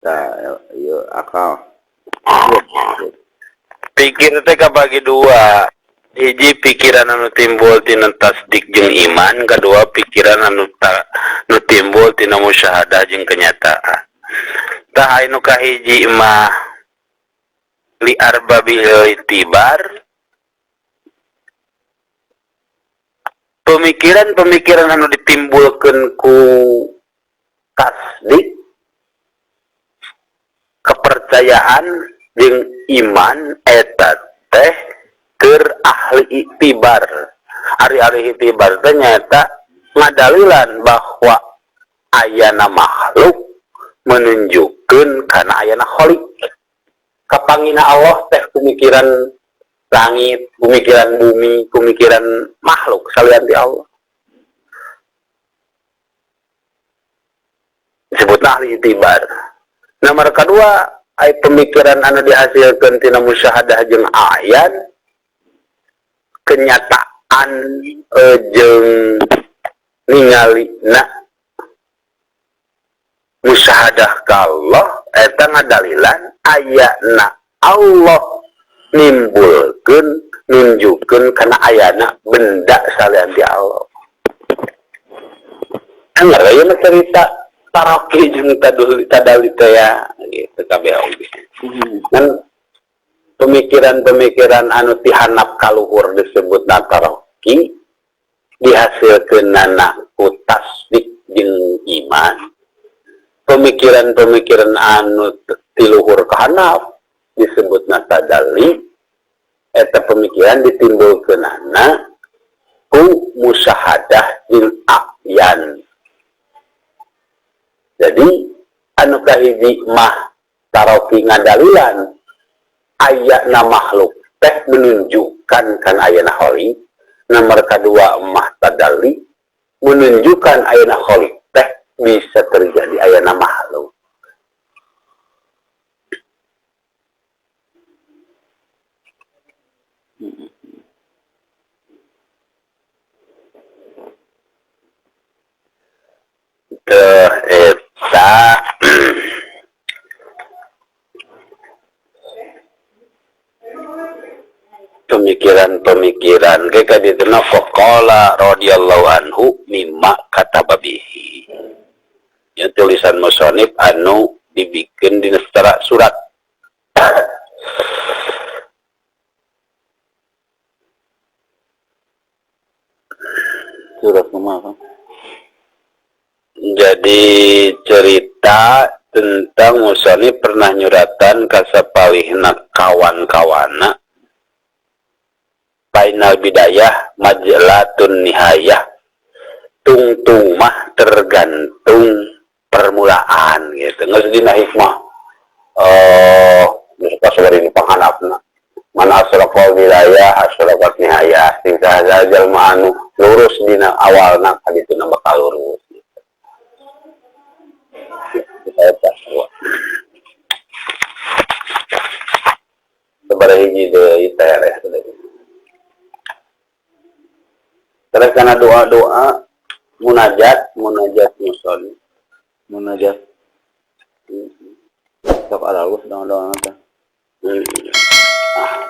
Tah, ieu akal. Pikir teh kabagi dua. Hiji, pikiran anu timbul tina tasdik jeung iman. Kedua, pikiran anu nu timbul tina musyahadah jeung kenyataan. Tah, anu kahiji mah li arbabil i'tibar, pemikiran-pemikiran anu ditimbulkeun ku tasdik, kepercayaan jeung iman, eta teh keur ahli i'tibar. Ari ahli i'tibar teh nyaeta ngadalilan bahwa ayana makhluk menunjukkeun kana ayana khalik. Kapanggihna Allah teh pemikiran langit, pemikiran bumi, pemikiran makhluk salian ti Allah. Disebutna ahli i'tibar. Nomor kedua, ai pemikiran anu dihasilkeun tina musyahadah jeung ayan, kenyataan, jeung ningalina musyahadah ka Allah, eta ngadalilan ayana Allah nimbulkeun, nunjukkeun kana ayana benda salian ti Allah. Anggar aya mah cerita taroki jeung taduli tadali teh ya gitu kabeh oge. Kan pemikiran-pemikiran anu tihanap kaluhur disebut taroki, dihasilkeunana ku tasdik jeung iman. Pemikiran-pemikiran anu tiluhur kahanap disebut tadali, eta pemikiran ditimbulkeunana ku musyahadah jeung a'yan. Jadi anu kahiji mah taroki ngadalilan ayana makhluk teh menunjukkan kan ayana khalik. Nomor kedua mah tadali menunjukkan ayana khalik teh bisa terjadi ayana makhluk. Teh eta pemikiran-pemikiran ke kadituna faqala radhiyallahu anhu mimma kataba bihi. Ya, tulisan musonif anu dibikin di secara surat. Surat kumaha? Jadi cerita tentang musonif pernah nyuratan kasapalihna kawan-kawana, final bidayah majlatun nihayah, tungtung mah tergantung permulaan gitu. Geus dina hikmah, oh, geus pasal ini panghanapna, man asraqal wilayah asraqat nihayah, sing saha jalma anu lurus dina awalna kadituna bakal lurus gitu. Eta sabaraha hiji deui tereh. Terus karena doa-doa munajat, munajat musoli. Munajat. Sok alus doa-doa teh. Ah.